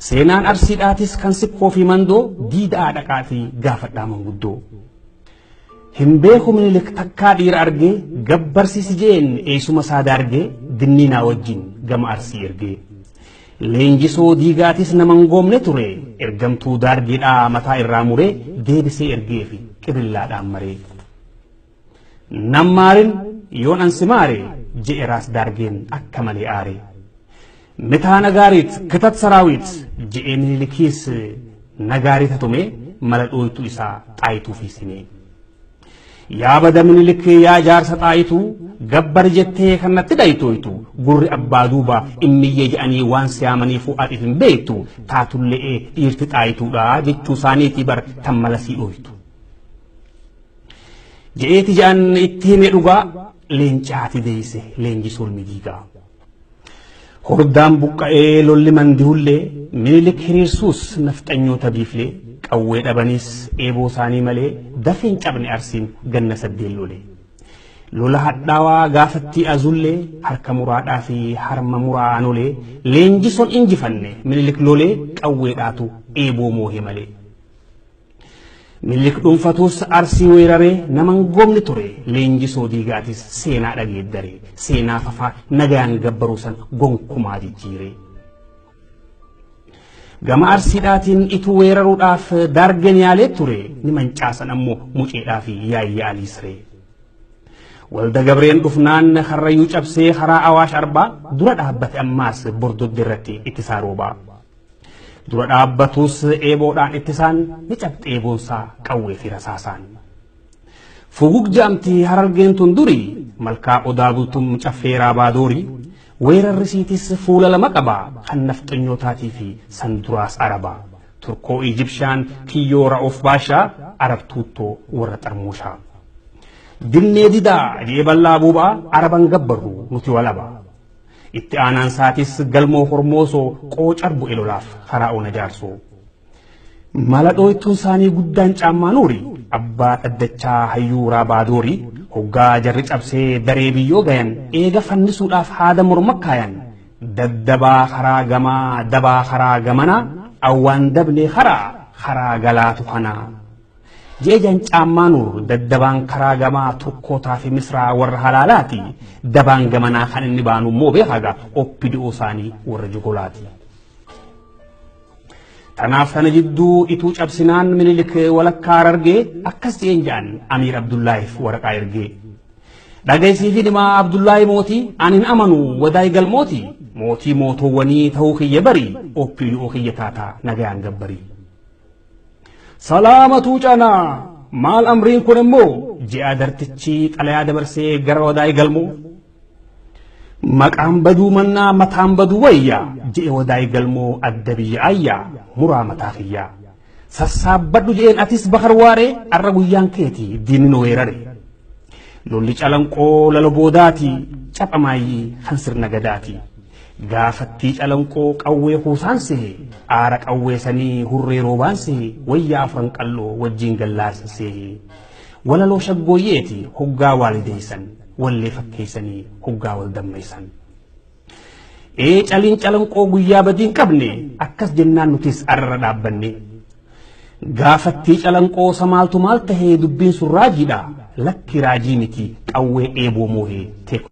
Seenaan Arsiidhaatis kan Sikkoo fi Mandoo diidaa dhaqaatii gaafadhaa manguddoo. Hin beeku Minilik takkaa dhiira argee gabbarsiisi jeen eessuma isaa daargee dinniinaa wajjin gama Arsii ergee. Leenjisoo Diigaatis nama hin goomne ture ergamtuu daargeedhaa mataa irraa muree deebisee ergee fi qibillaadhaan maree. Nan maarin yoon ansi maare je'e raas daargeen akka malee aare. Mitaa nagaariit kitat saraawiit je'ee Minilikiis nagaariita tumee mala dhooytu isaa Xaayituu fi simee. Yaa bada Minilik yaa jaarsa Xaayituu gabbari jettee kan natti dhaytooytu gurri abbaa duuba immiyyee jedhanii waan siyaamaniifuu atiif hin beektu taatulle'ee dhiirti Xaayituudha jechuu isaaniitii bar tan mala sii dhooytu. Je'eeti jedhan itti hime dhugaa leencaati deeyse leenjisuun midiigaa. Hordaan buqqa'ee lolli mandihullee Minilik hiriirsuus nafxanyoota biiflee qawwee dhabaniis eeboo isaanii malee dafeen cabne Arsiin ganna saddeen lole. Lola hadhaawaa gaafattii azullee harka muraadhaa fi harma muraa anolee leenjisoon injifanne Minilik lolee qawweedhaatu eeboo moohe malee. Minilik dhuunfatuus Arsii weeraree nama hin goomne ture. Leenjisoo Diigaatis seenaa dhageeddare. Seenaa fafaa nagayaan gabbaruu san gonkumaa jijjiire. Gama Arsiidhaatiin ituu weeraruudhaaf Daargeen yaalee ture. Ni mancaasan ammoo Muceedhaa fi Yaayyaa Alii Siree. Walda Gabreen dhufnaan Karrayyuu cabsee karaa Awaash Arbaa dura dhaabbate ammaas Bordodde irratti ittisaa roobaa. Dura dhaabbatus eeboodhaan ittisaan ni cabxe eeboonsaa qawwee fi rasaasaan. Fugug ja'amti Harargeen tun duri malkaa Odaa Bultum caffee Raabaa Doori weerarri siitis fuula lama qaba kan nafxanyootaatii fi san duraas Araba. Turkoo Ijibshaan kiyyoo Ra'oof Baashaa Arab tuuttoo warra xarmuushaa. Dinnee didaa je'ee bal'aa buubaa Araban gabbarru nuti walaba. Itti aanaan isaatis Galmoo Hormoosoo qoocar bu'e lolaaf karaa ona Jaarsoo. Mala dhooytuun isaanii guddaan Caammaa Nuuri abbaa dhaddachaa hayyuu Raabaa Doorii hoggaa jarri cabsee daree biyyoo gayan eega fannisuudhaaf haada morma kaayan daddabaa karaa gamaa dabaa karaa gamanaa awwaan dabnee karaa karaa galaatu kanaa. Jeejan Caammaa Nuur daddabaan karaa gamaa Turkootaa fi Misraa warra halaalaati. Dabaan gamanaa kan inni baanu immoo beekaga OPDO isaanii warra jugolaati. Tanaaf tana jidduu ituu cabsinaan Minilik walakkaa Harargee akkas je'een ja'an Amiir Abdullaahiif waraqaa ergee. Dhagayisii fi dhimaa Abdullaahi mootii ani hin amanu wadaay galmooti mootii mootoowwanii ta'uu kiyya bari OPDO kiyya taataa nagayaan gabbarii. Salaamatuu canaa maal amriin kun immoo ji'a dartichi xalayaa dabarsee gara Wadaay Galmoo. Maqaan baduu mannaa mataan baduu wayya je'e Wadaay Galmoo adda biyya ayyaa muraa mataa kiyyaa. Sassaabbadhu je'een atis Bakar Waaree arra guyyaan keeti diinni nu weerare. Lolli Calanqoo lalo boodaati capha maayyii kan sirna gadaati. Gaafattii Calanqoo qawwee kuusaan sehe aara qawwee sanii hurree roobaan sehe wayyaa afran qalloo wajjiin gallaasan sehe. Walaloo shaggooyyeeti hoggaa waalideeysan wallee fakkeeysanii hoggaa wal dammaysan. Ee caliin Calanqoo guyyaa badii hin qabne akkas jennaan nutis arra dhaabbanne. Gaafattii Calanqoo sa maaltu maal tahee dubbiin sun raajiidha lakki raajii miti qawwee eeboo moohee teeknooloojii.